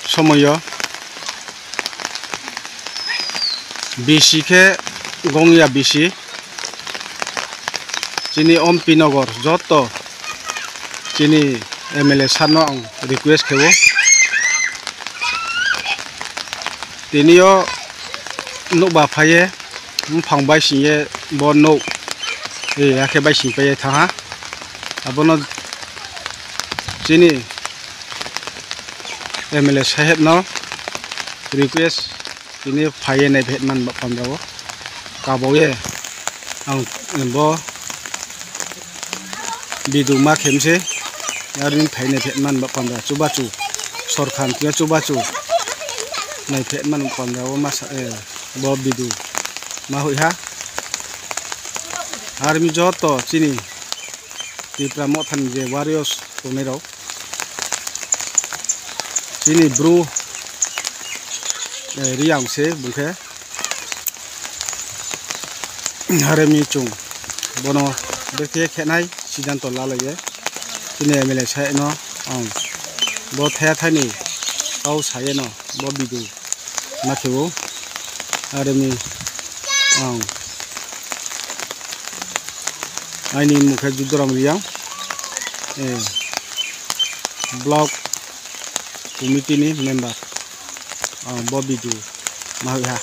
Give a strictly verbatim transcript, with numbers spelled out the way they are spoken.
Somoyo bisi khe gongya bisi chini Ompi Nogor joto chini M L A sir no ang request khewo. Tini o nukba phaiye buphang bai singye bo nuk, eh, hakhe bai sing paiye thaha. Abono chini M L A saheb no request, tini phaiye nai phet man ba pamjao. Kaboye ang bo bidu ma khemse, arni phai nai phet man ba pamjao chubachu, sorkhan khe chubachu nai phet man pamjao masa, eh, bo bidu ma hoiha. Arni joto chini Tipra Mothani je warriors tongnai rok. Chini bru, eh, Riang se bungkhe haremi chung bono bekhe khenai sidanto lalaiye. Chini M L A sai no ang bo thaya thaini kau saye no bo bidu ma khewo haremi ang aini mukhe Judoram Riang, eh, block committee ni member, ah, bo bidu ma hoiha.